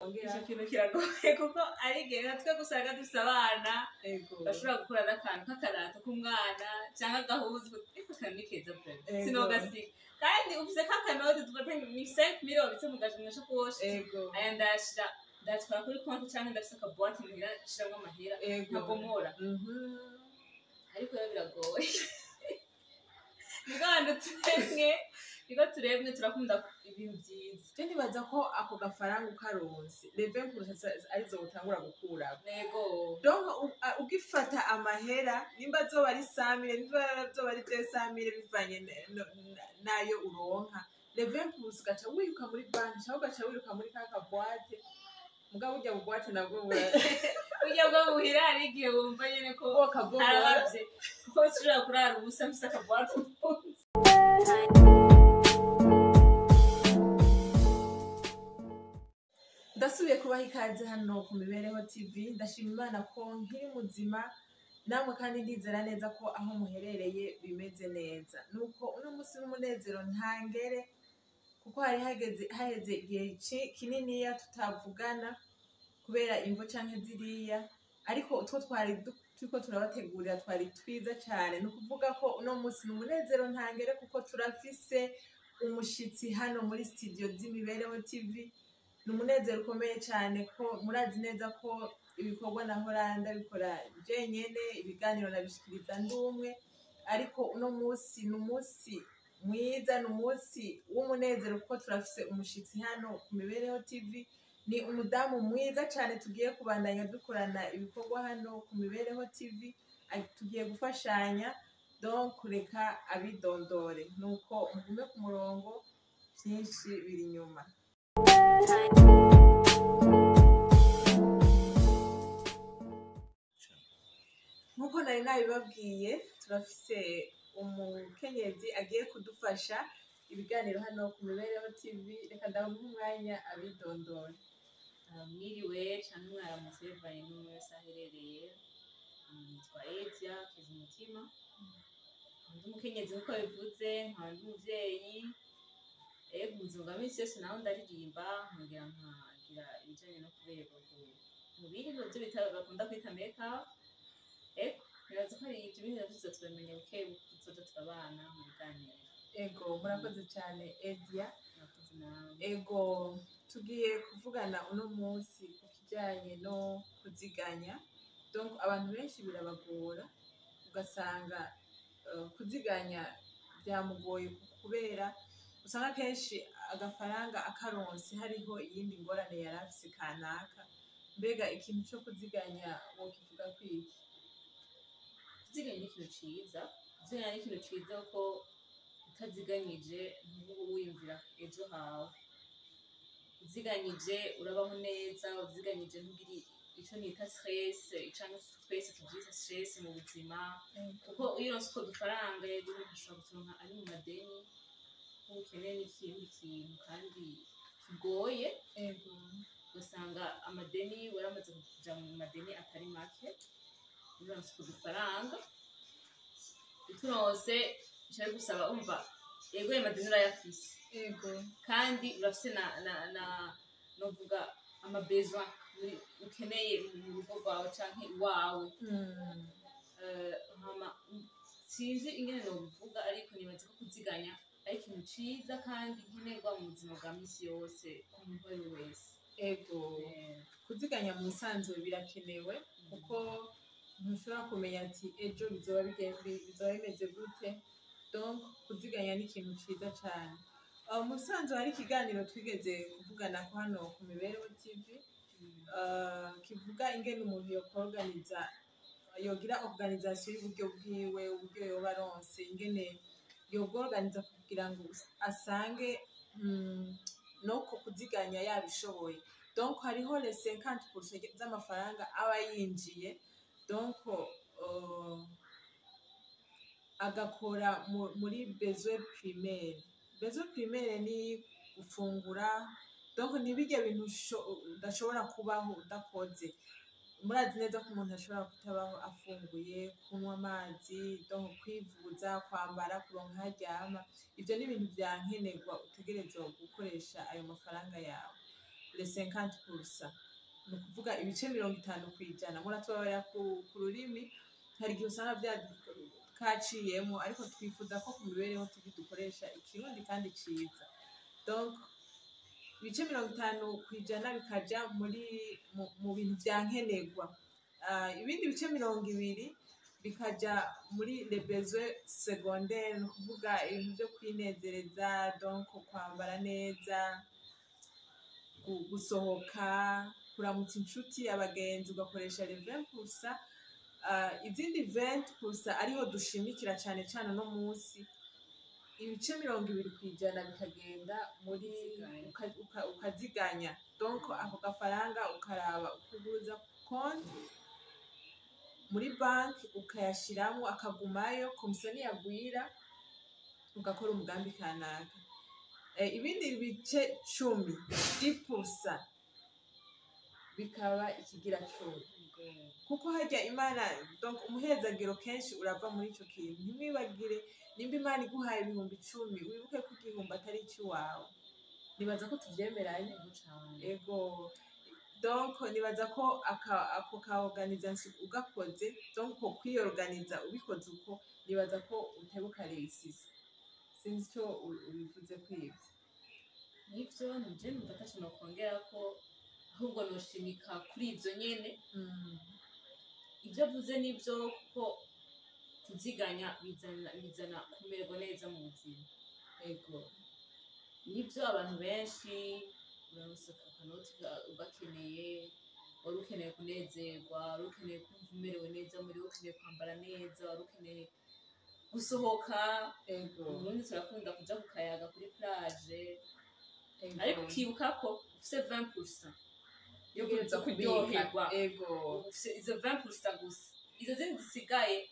wongera. Ico kintu kiragoye, kuko ari igihe nka twe gusanga dufise abana bashobora gukura n'akantu k'akarato k'umwana canke agahuzu, ariko kantu ni keza pe, sinogasiga. Kandi ufise kakanoti, dufate ni 5 mille wabitse mu gashakoshi, aya ndayashira, ndayatwara kuri konti, canke ndafise akaboîte muhira nshiramwo amahera nkabomora. Ariko rero biragoye, niko abantu turemwe, niko turemwe, turakunda ibintu vyiza. Je nibaza ko ako gafaranga ukaronse, les 20% arizo utangura gukurako. Donc ugifata amahera, nimba azoba ari 100 000, nimba azoba ari 200 000, bivanye n'ayo uronka, les 20% ugaca wiruka muri banki cyangwa ugaca wiruka muri ka kaboîte. Mugabo burya buboîte nabwo Burya bwo muhira hari igihe wumva nyene ko bwokabomora. Harabavye, kuko nshobora kurara ubusa mfise akaboîte munsi. Ndasubiye kubaha ikaze hano ku Mibereho TV. Ndashima Imana ko nkiri muzima, namwe kandi ndizera neza ko aho muherereye bimeze neza. Nuko uno munsi n'umunezero ntangere, kuko hari hageze haheze igihe kininiya tutavugana kubera imvo canke ziriya, ariko utwo twari turiko turabategurira twari twiza cyane. Ni ukuvuga ko uno munsi ni umunezero ntangere, kuko turafise umushitsi hano muri studio z'Imibereho TV. Ni umunezero ukomeye cyane, ko murazi neza ko ibikorwa nahora ndabikora jenyene, ibiganiro nabishikiriza ndi umwe, ariko uno munsi ni umunsi mwiza, ni umunsi w'umunezero, kuko turafise umushitsi hano ku Mibereho TV. Ni umudamu mwiza cyane tugiye kubandanya dukorana ibikorwa hano ku Mibereho TV, tugiye gufashanya. Donc reka abidondore, nuko mugume ku murongo, byinshi biri inyuma. Nk'uko nari nabibabwiye, turafise umukenyezi agiye kudufasha ibiganiro hano ku Mibereho TV. Reka ndamuha umwanya abidondore. Mwiriwe canke mwaramutse, bivanye n'umwe wese aherereye. Nitwa Edia Kizumutima, ndi umukenyezi nk'uko bivuze, nkaba ndi umuvyeyi. Ego, mu buzima bwa minsi yose naho ndaririmba, nkongera nkagira ibijanye no kuberwa ku mubiri, ivyo bita bakunda kwita make up. Ego, nibaza ko ari ivyo. Ibindi navyo tuzoturamenya buke buke, tuzoja turabana mu biganiro. Ego, murakoze cyane, Edia. Murakoze nawe. Ego, tugiye kuvugana uno munsi ku kijyanye no kuziganya. Donc abantu benshi birabagora, ugasanga kuziganya byamugoye, kubera usanga kenshi agafaranga akaronse hariho iyindi ngorane yari afise kanaka. Mbega ikintu cyo kuziganya wokivuga kwiki? Kuziganya ni ikintu ciza. Kuziganya ni ikintu ciza, kuko utaziganyije ntuba wiyumvira ejo hawe. Uziganyije urabaho neza, uziganyije ntugire ico nita stress, canke twese tuvyita stress mu buzima, kuko iyo uronse utwo dufaranga, yego, umuntu ashobora kuturonka ari mu madeni, nk'ubukene n'ikindi kintu kandi kigoye. Ugasanga amadeni, waramaze kuja mu madeni atari make. Uronse utwo dufaranga, uturonse bica bigusaba, umva, yego, ayo madeni urayafise, kandi urafise na novuga amabesoin ukeneye mu rugo rwawe canke iwawe. Hama sinzi ingene nobivuga, ariko nibaza ko kuziganya ari ikintu ciza kandi nkenerwa mu buzima bwa misi yose ku muntu uwo ari we wese. Kuziganya mu bisanzwe birakenewe, kuko ntushobora kumenya ati ejo bizoba bimeze gute. Donc kuziganya ni ikintu ciza cane. Mu bisanzwe hari ikiganiro twigeze kuvugana ko hano ku Mibereho TV, kivuga ingene umuntu yokorganiza, yogira organisation y'uburyo bwiwe, uburyo yoba aronse, ingene yobworganiza kugira ngo asange noko kuziganya yabishoboye. Donc hariho les 50% z'amafaranga aba yinjiye, donc agakora muri besoin primaire. Besoin primaire ni gufungura, donc ntibirya bintu udashobora kubaho udakoze. Murazi neza ko umuntu ashobora kutabaho afunguye, kunywa amazi, donc kwivuza, kwambara, kuronka aho aryama. Ivyo ni ibintu vya nkenerwa, utegerezwa gukoresha ayo mafaranga yawe. Les 50%, ni ukuvuga ibice 50%. Muratubabarira ku rurimi, hari igihe usanga bya kaciyemo, ariko twifuza ko ku Mibereho TV dukoresha Ikirundi kandi ciza. Donc ibice 50% bikaja muri mu bintu vya nkenerwa. Ibindi bice 20 bikaja muri les besoins secondaires, ni ukuvuga ibintu vyo kwinezereza, donc kwambara neza, gusohoka, kuramutsa inshuti, abagenzi, ugakoresha les 20%. Izindi 20% ariho dushimikira cane cane no munsi, ibice 20% bikagenda muri Kuziganya. Ukaziganya. Donc ako gafaranga ukaraba ukuguruza konti muri banki, ukayashiramwo akagumayo, comme ça niyagwira ugakora umugambi kanaka. Ibindi bice 10, 10%, bikaba ikigira cumi, kuko harya Imana, donc umuhezagiro kenshi urava muri ico kintu. Ntimwibagire, nimba Imana iguhaye 10.000, wibuke ko igihumbi atari icy'iwawe. Nibaza ko tuvyemeranye. Yego cane. Ego, donc nibaza ko ako ka organisation ugakoze, donc ko kwiyorganiza ubikoze uko, nibaza ko utebuka réussisa. Sinzi ico ubivuze kwivyo. Nivyo, nije numva ataco nokongera ko, ahubwo noshimika kuri ivyo nyene. Ibyo avuze nibyo, kuko kuziganya bizana kumererwa neza mu buzima. Nibyo, abantu benshi uraronsa akanoti ugakeneye, wari ukeneye kunezerwa, wari ukeneye kumva umerewe neza muri wowe, ukeneye kwambara neza, wari ukeneye gusohoka. Mu Burundi turakunda kuja ku kayaga, kuri plage, ariko ukibuka ko ufise 20% yo Utegerezwa kuza kuryoherwa. Kubika. Ufise izo 20% gusa, izo zindi zisigaye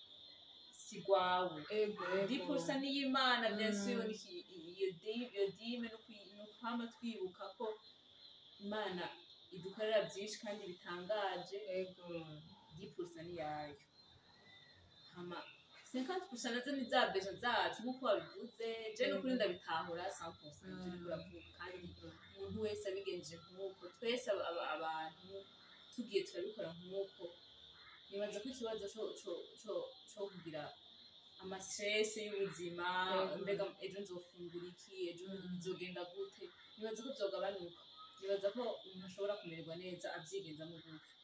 si gwawe. 10% ni iy'Imana, bien sûr. Iyo dîme ni ukwama twibuka ko Imana idukorera byinshi kandi bitangaje. 10% ni yayo, hama 50% nazo ni za besoins zacu nk'uko babivuze. Je n'ukuri ndabitahura 100% ivyo uriko uravuga, kandi umuntu wese abigenje nk'uko, twese abantu tugiye turabikora nk'uko, nibaza ko ikibazo co kugira ama stress y'ubuzima, mbega ejo nzofungura iki, ejo bizogenda gute, nibaza ko vyogabanuka. Nibaza ko umuntu ashobora kumererwa neza avyigenzamo gutyo.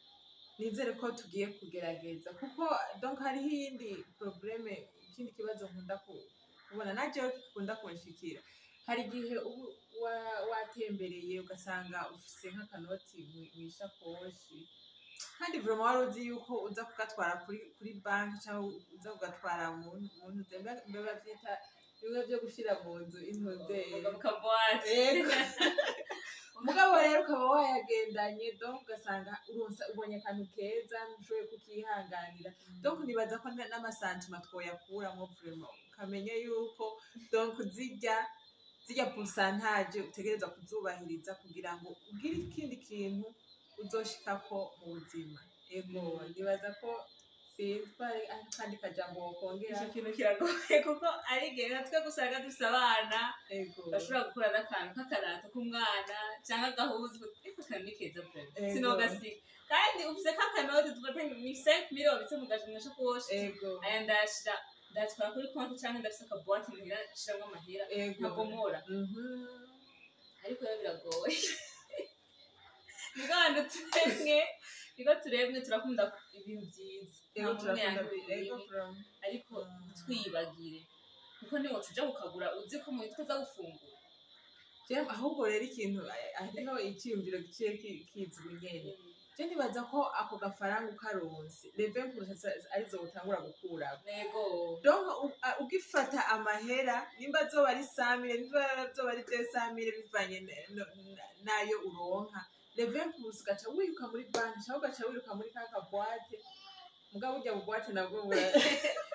Nizere ko tugiye kugerageza, kuko donc hariho iyindi problème, ikindi kibazo nkunda kubona na jewe gikunda kunshikira. Hari igihe ubu watembereye ugasanga ufise nk'akanoti mw'ishakoshi, kandi vraiment wari uzi yuko uza kugatwara kuri banki cyangwa uza kugatwara mu ntuze, mbe bavyita bimwe byo gushira mu nzu, intuze? Mu ka boîte. Yego. Mugabo rero ukaba wayagendanye, donc ugasanga uronsa, ubonye akantu keza, ntushoboye kukihanganira. Donc nibaza ko n'ama sentiments twoyakuramo vraiment, ukamenya yuko donc zirya pourcentage utegerezwa kuzubahiriza kugira ngo ugire ikindi kintu uzoshikako mu buzima. Ego, nibaza ko sinzi ko hari akandi kajambo wokongera. Ico kintu kiragoye, kuko ari igihe natwe usanga dufise abana bashobora gukura n'akantu k'akarato k'umwana cyangwa agahuzu, ariko akantu ni keza vraiment, sinogasiga, kandi ufise kakanoti, tufate ni 5 mille wabitse mu gashakoshi, aya ndayashira, ndayatwara kuri konti, cyangwa ndafise aka boîte muhira nshiramwo amahera nkagomora. Ariko rero biragoye, niko abantu turemwe, niko turemwe, turakunda ibintu byiza. Ego, Nta muntu turakunda yanga ibintu bibi, from ariko twiyibagire, kuko niwo tuja kukagura uzi ko mu mitwe uza gufungura. Ahubwo rero ikintu, hariho icyiyumviro giciye kizwi nyene. Je nibaza ko ako gafaranga ukaronse, les 20% arizo utangura gukurako. Donc ugifata amahera, nimba azoba ari 100 000, nimba azoba ari 200 000, bivanye n'ayo uronka, les 20% ugaca wiruka muri banki cyangwa ugaca wiruka muri ka ka boîte. Mugabo burya bu boîte nabwo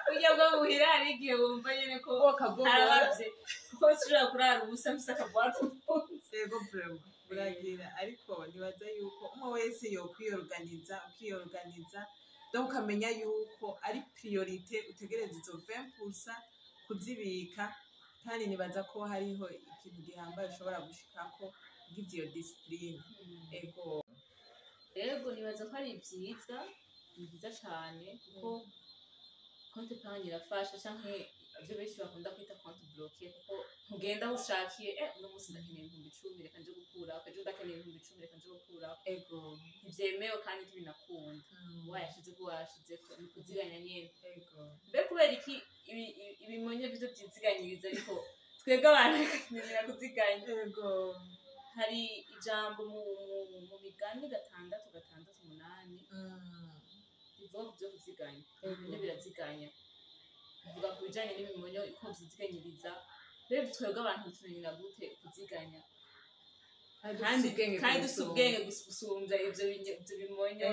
Burya bwo muhira hari igihe wumva nyene ko bwokabomora. Harabavye, kuko ushobora kurara ubusa mfise aka boîte munsi. Ego, vraiment buragira, ariko nibaza yuko umwe wese yokwiyorganiza, ukiyorganiza, donc ukamenya yuko ari priorité utegereza izo 20% kuzibika, kandi nibaza ko hariho ikintu gihambaye ushobora gushikako. Ngize iyo discipline. Ego. Rero nibaza ko ari byiza, ni byiza cyane, kuko compte épargne irafasha, canke ibyo benshi bakunda kwita compte bloqué, kuko ntugenda aho ushakiye: "Uno munsi ndakeneye 10.000, reka nje gukuraho. Ejo ndakeneye 10.000, reka nje gukuraho." Ntivyemewe kandi ntibinakunda. Wayashizeko, wayashizeko, ni ukuziganya nyene. Mbe kubera iki ibimonyo vyo vyiziganyiriza, ariko twebwe abantu bikatunanira kuziganya? Hari ijambo mu Migani 6:6-8 rivuga ku byo kuziganya. Ibimonyo biraziganya. Bivuga ku bijanye n'ibimonyo uko vyiziganyiriza. Rero twebwe abantu bitunanira gute kuziganya kandi dufise ubwenge gusumbya ivyo bimonyo?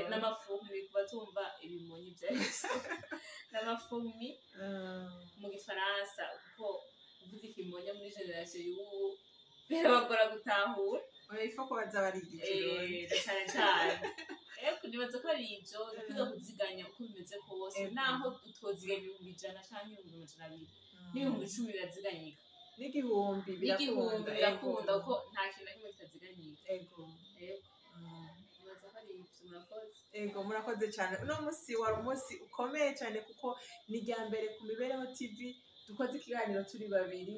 N'amafurumi, kuba tumva ibimonyo ivyo arivyo, n'amafurumi mu Gifaransa, kuko uvuze ikimonyo muri génération y'ubu birabagora gutahura. Oya, ifo ko baza bariga Ikirundi. Cyane cyane. Eko, nibaza ko ari ivyo, ni kwiga kuziganya uko bimeze kose. Naho utoziganya 100.000 canke 200.000, n'10.000 biraziganyika. N'igihumbi. N'igihumbi Birakunda. birakunda, kuko nta kintu na kimwe kitaziganyika. Ego. Nibaza ko ari ivyo, murakoze. Ego, murakoze cyane. Uno munsi wari umunsi ukomeye cyane, kuko ni irya mbere ku Mibereho TV dukoze ikiganiro turi babiri.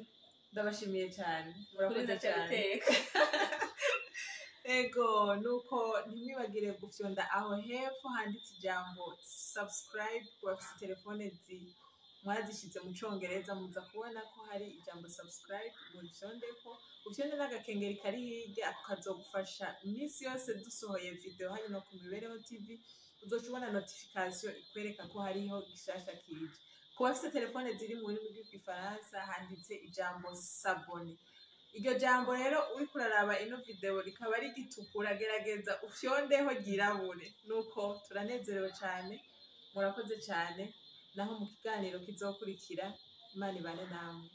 Ndabashimiye cyane, murakoze Kuri cyane. Iteka. Ego, nuko ntimwibagire gufyonda aho hepfo handitse ijambo subscribe. Ku bafite telefone zi mwazishyize mu Congereza, muza kubona ko hari ijambo subscribe, murifyondeko, ufyonde n'agakengeri kari hirya. Ako kazogufasha iminsi yose dusohoye video hano ku Mibereho TV, uzoca ubona notification ikwereka ko hariho gishasha kije. Ku bafite telefone ziri mu rurimi rw'Igifaransa, handitse ijambo s'abonner. Iryo jambo rero, uriko uraraba ino video rikaba rigitukura, gerageza ufyondeho ryirabure. Nuko turanezerewe cyane, murakoze cyane. Naho mu kiganiro kizokurikira, Imana ibane namwe.